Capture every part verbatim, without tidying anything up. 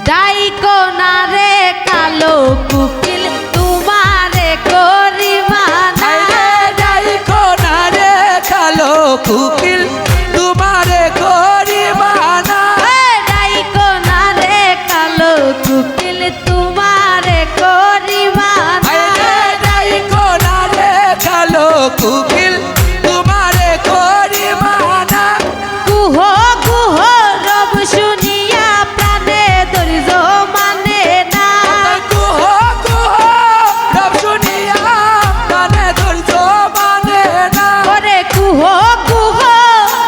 ডাইকো না রে কালো কুকিল, তোমারে করি মানা। আরে ডাইকো না রে কালো কুকিল, তোমারে করি মানা। এ ডাইকো না রে কালো কুকিল, তোমারে করি মানা। আরে ডাইকো না রে কালো কুকিল, তোমারে করি মানা। কুহ কুহ রব শুনিয়া প্রাণে ধৈর্য মানে না। কুহ কুহ রব শুনিয়া প্রাণে ধৈর্য মানে না। ওরে কুহ কুহ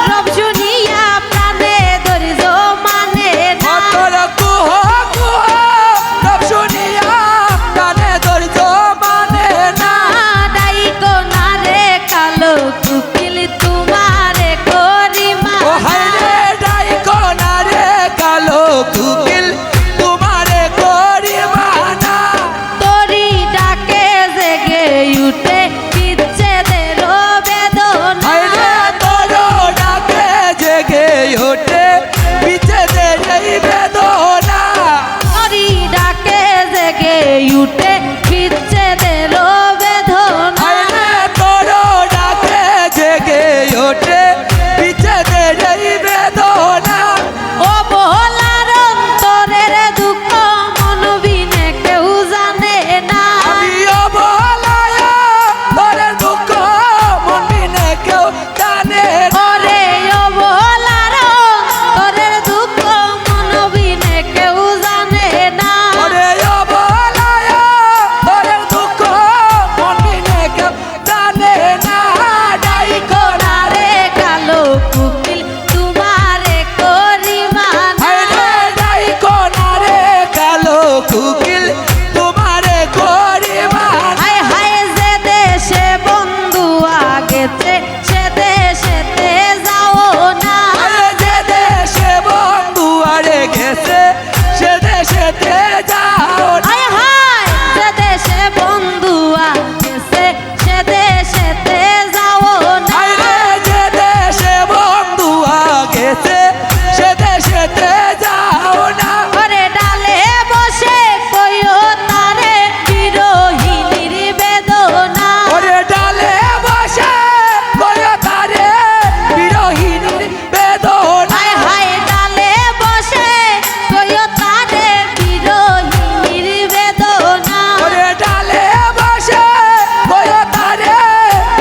রব শুনিয়া প্রাণে ধৈর্য মানে না। তোর কুহ কুহ রব শুনিয়া প্রাণে ধৈর্য মানে না। ডাইকো না রে কালো কুকিল, তোমারে করি মানা। ও হায় রে, ডাইকো না রে কালো কুকিল, তোমারে করি মানা। তোরি ডাকে জেগে উঠে বিচ্ছেদের বেদনা। হায় রে, তোর ডাকে জেগে উঠে বিচ্ছেদের এই বেদনা। তোরি ডাকে জেগে উঠে বিচ্ছেদের বেদনা। আরে তোর ডাকে জেগে ওঠে বিচ্ছেদের এই বেদনা। অবলার অন্তরের দুঃখ মন বিনে কেউ জানে না। আমি অবলার অন্তরের দুঃখ মন বিনে কেউ জানে না। ওরে অবলার অন্তরের দুঃখ মন বিনে কেউ জানে না। ওরে অবলার অন্তরের দুঃখ মন বিনে কেউ জানে না। ডাইকো না রে কালো কুকিল, তোমারে করি মানা। আরে ডাইকো না রে কালো কুকিল, তোমারে করি মানা। হায় হায়, যে দেশে বন্ধুয়া গেছে, সে দেশেতে যাও না। আরে যে দেশে বন্ধুয়ারে গেছে, সে দেশেতে যাও না। হায় হায়, যে দেশে বন্ধুয়া গেছে, সে দেশেতে যাও না। আরে যে দেশে বন্ধুয়া গেছে, সে দেশেতে যাও না। ওরে ডালে বসে কইও তারে বিরহিনীর বেদনা। ওরে ডালে বসে কইও তারে বিরহিনীর বেদনা। হায় হায়, ডালে বসে কইও তারে বিরহিনীর বেদনা। ওরে ডালে বসে কইও তারে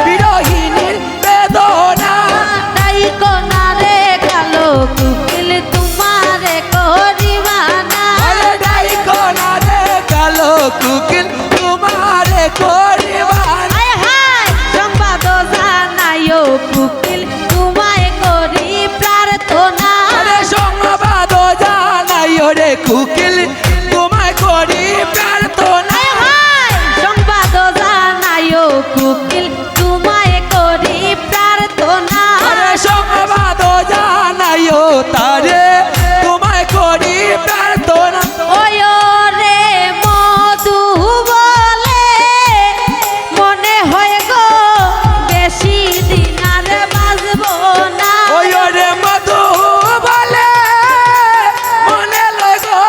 বিরহিনীর বেদনা। ডাইকো না রে কালো কুকিল, তোমারে করি মানা। আরে ডাইকো না রে কালো কুকিল, তোমারে করি মানা। হায় হায়, সংবাদ জানাইও কুকিল, তোমায় করি প্রার্থনা। আরে সংবাদ জানাইও রে কুকিল, তোমায় করি প্রার্থনা। হায় হায়, সংবাদ জানাইও কুকিল, তোমায় করি প্রার্থনা। আরে সংবাদ জানাইও তারে, তোমায় করি প্রার্থনা। ওই রে মধু বলে, মনে হয় গো বেশি দিন আর বাঁচবো না। ওই রে মধু বলে, মনে লয় গো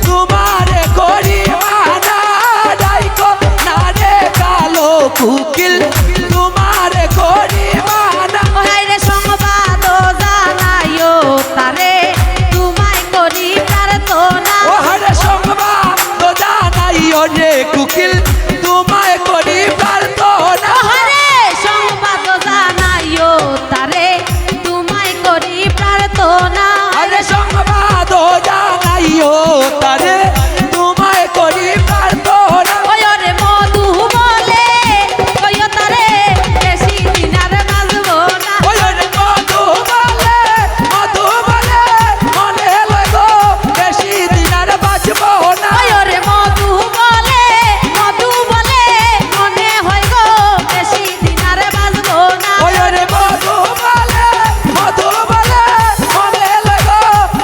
তোমারে করি মানা, ডাইকো না রে কালো কুকিল, তোমারে করি মানা। ও হায় রে, সংবাদ জানাইও তারে, তোমায় করি প্রার্থনা। ও হায় রে, সংবাদ জানাইও রে কুকিল, তোমায় করি প্রার্থনা। ও হায় রে, সংবাদ জানাইও তারে, তোমায় করি প্রার্থনা। আরে সংবাদ জানাইও তারে, তোমায় করি প্রার্থনা। ওই ওরে মধু বলে, কইও তারে, বেশি দিন আর বাঁচবো না। ওই ওরে মধু বলে, মধু বলে, মনে লয় গো, বেশি দিন আর বাঁচবো না। ওই ওরে মধু বলে, মধু বলে, মনে হয় গো, বেশি দিন আর বাঁচবো না। ওই ওরে মধু বলে, মধু বলে, মনে লয় গো,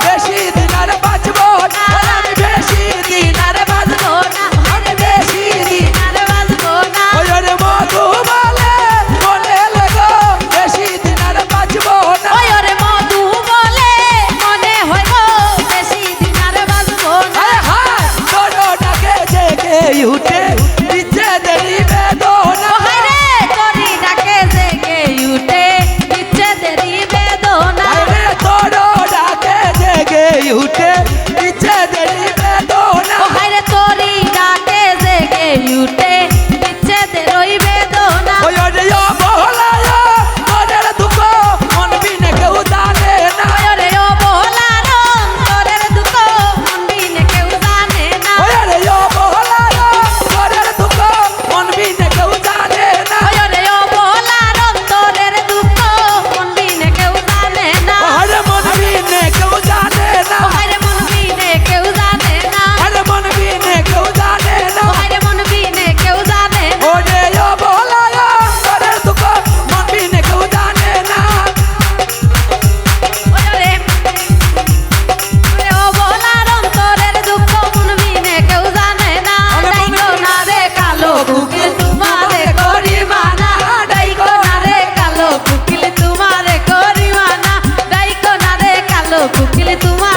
বেশি দিন আর বাঁচবো না। আমি বেশি দিন আর বাঁচবো না। আমি বেশি দিন আর বাঁচবো না। ওই ওরে মধু বলে, মনে লয় গো, বেশি দিন আর বাঁচবো না। ওই ওরে মধু বলে, মনে হয় গো, বেশি দিন আর বাঁচবো না। হায় হায়, তোর ডাকে জেগে উঠে, ইচ্ছে দেরি বেদনা। ও হায় রে, তোর ডাকে জেগে উঠে, ইচ্ছে দেরি বেদনা। আরে তোর ডাকে জেগে উঠে, ইচ্ছে দেরি বেদনা। ও হায় রে, তোর ডাকে জেগে উঠে, ইচ্ছে দেরি বেদনা। ওই ওরে ও বহলায়, তোরের দুঃখ মন বিনে কেউ জানে না। ওই ওরে ও বহলার অন্তরের দুঃখ মন বিনে কেউ জানে না। ওই ওরে ও বহলার অন্তরের দুঃখ মন বিনে কেউ জানে না। ওই ওরে ও বহলার অন্তরের দুঃখ মন বিনে কেউ জানে না। আরে মন বিনে কেউ জানে না। আরে মন বিনে কেউ জানে না। আরে মন বিনে কেউ জানে না। আরে মন বিনে কেউ জানে না। ওরে ও বহলার অন্তরের দুঃখ মন বিনে কেউ জানে না। ওরে, ওরে ও বহলার অন্তরের দুঃখ মন বিনে কেউ জানে না। আরে মন ডাইকো না রে কালো কুকিল, তোমারে করি মানা। ডাইকো না রে কালো কুকিল, তোমারে করি মানা। ডাইকো না রে কালো কুকিল, তোমারে